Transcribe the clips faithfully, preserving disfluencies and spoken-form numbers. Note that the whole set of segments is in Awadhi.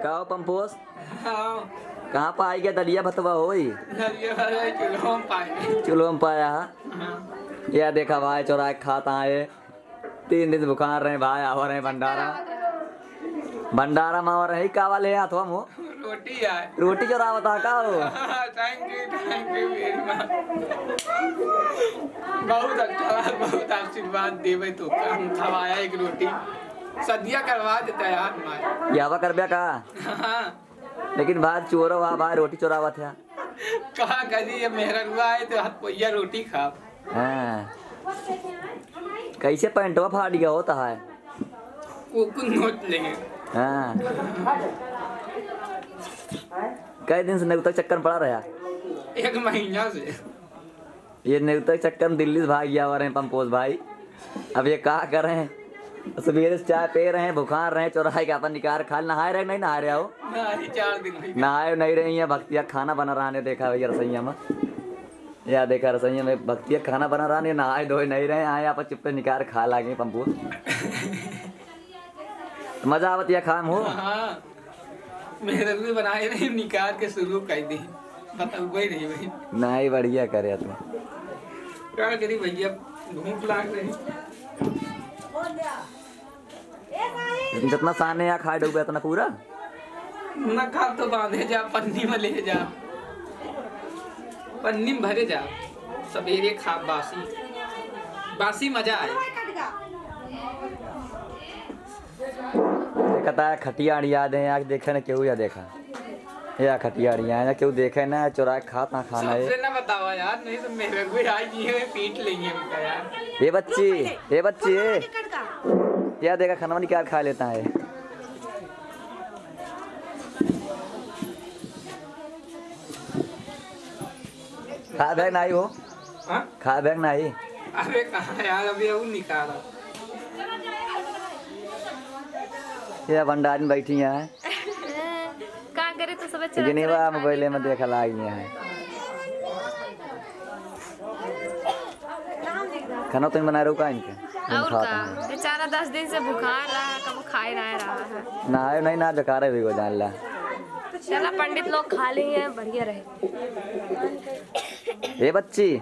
का हो पंपोस? हाँ। कहाँ पाई गया दलिया भतवा होई? दलिया भतवा चूल्हो में पाई। चूल्हो में पाया है? हाँ। या देखा भाई, चोराइ के खात आए। तीन दिन से भुखार रहे भाई, आवा रहे भंडारा। भंडारा में आवा रहे, का वाले हाथवा में? रोटी आए। रोटी चोरावत हा का हो? Thank you, thank you very much। बहुत अच्छा, बहुत आशीर्वाद देवे तो हम खवाया एक रोटी। सदिया करवा देता यार हमारे। यावा करब्या का? हाँ। लेकिन भाई चोरो हा भाई, रोटी चोरावत है। का करी, ये मेहररुआ है तो हाथ पहिया रोटी खाब। हाँ। कैसे पैंटवा फाट गया होता है? वो कुल नोट लेंगे। हाँ। कई दिन से नेउता चक्कर में पड़ा रहा? एक महीना से। ये नेउता के चक्कर में दिल्ली से भाग गया हुआ रहे पंपोस भाई। अब ये का करें? सवेरे से चाय पे रहे, भुखार रहे, चोराइ के अपन निकार खा, नहाए रहे, नहीं नहाए रहे हो? नहीं, चार दिन नहीं। नहाए नहीं रहे हैं, भक्तिया खाना बना रहा ने, देखा भैया रसोइया में। या देखा रसोइया में भक्तिया खाना बना रहा ने, नहाए धोए नहीं रहे, आए आप चुप्पे निकार खा लागे पंपोस। मजा आवत या खाम हो? हाँ, मेरे भी बनाए रही, निकाल के शुरू कर दी। बताओ, कोई नहीं भाई। नहीं, बढ़िया करे तू। का करी भैया, भूख लाग रही। जितना साने या खाए डूबे, इतना पूरा। ना खा तो बांधे जा, पन्नी में ले जा, पन्नी में भरे जा, सवेरे खा बासी, बासी मजा आए। देखता है खटिया अड़िया दे, आके देखे ना केहू या देखा। या खटिया अड़िया है, केहू देखे ना, चोरा के खाता खाना है। सबसे ना बतावा यार, नहीं तो मेरे को आई नहीं है, पीट लेंगे हमका यार। ये बच्ची, ये बच्ची, ये। या देखा खाना निकाल खा लेता है। खा बैग नहीं हो? हाँ? खा बैग नहीं। अबे कहाँ यार, अभी वो निकाला। ये भंडारी में बैठी हैं। का करे तो सब चला जिनेवा चला मोबाइल में देखा लाग गया है। खाना तो बनाए रहो का इनके? और खात का? हैं। बेचारा दस दिन से बुखार रहा है, कबो खाए ना रहा है। ना आयो नहीं ना बेकार है भी हो जान ला। चला पंडित लोग खा ली हैं, बढ़िया रहे। ए बच्ची,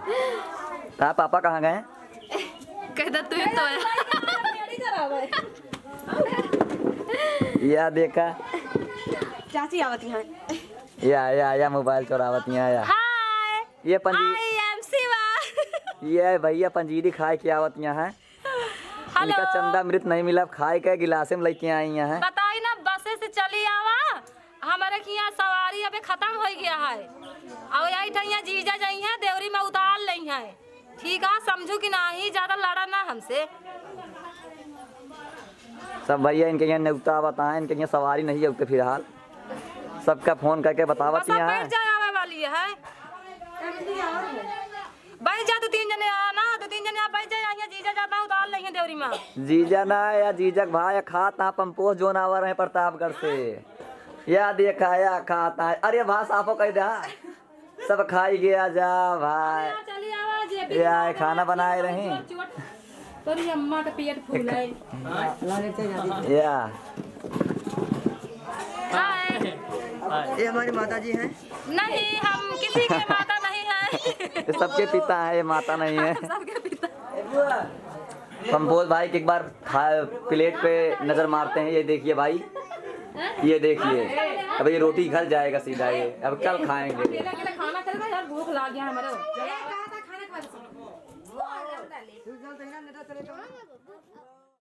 तार पापा कहाँ गए? कह दे तू ही तो है। या देखा। चाची आवत हैं। या, या, या मोबाइल चोरावत हैं, या। हाय। ये पंजी-, I am शिवा। ये भैया पंजीरी खाए के आवत हैं। हेलो। इनका चंदा मृत नहीं मिला, खाए के गिलासे में लेके आई हैं। बताई ना, बसे से चली आवा, हमारे के यहाँ सवारी अबे खतम होइ गया है। और यही ठइया जीजा जाई हैं, देवरी में उतार लई हैं। ठीक है, समझू कि नाही, ज्यादा लड़ा ना हमसे। सब भैया इनके यहाँ नेउता बताएं, इनके यहाँ सवारी नहीं है उतने फिलहाल। सबका फोन करके बतावत बस अब यहाँ बैठ है। जाए आवे वाली है। बैठ जा, दो तीन जने आ ना, दो तीन जने आ बैठ जा, यहाँ जीजा जाता उतार लई हैं देवरी माँ। जीजा ना या जीजा के भाई खात ना पंपोस जोन आवा रहे प्रतापगढ़ से। या देखा या खात ना, अरे भाई साफो कह दे, हाँ। सब खाई गया जा भाई। चली आवा, चली आवा, जे भी या खाना बनाए रही। तोरी अम्मा का पेट फूल है। या। हाय। ये हमारी माता जी हैं। नहीं, हम किसी के माता नहीं हैं। ये सबके पिता है, ये माता नहीं है। सबके पिता। कंपोज भाई के एक बार खा-, प्लेट पे नजर मारते हैं। ये देखिए भाई, ये देखिए, अब ये रोटी घर जाएगा सीधा, ये अब कल खाएंगे। अकेले अकेले खाना करेगा यार, भूख लाग गया हमारे।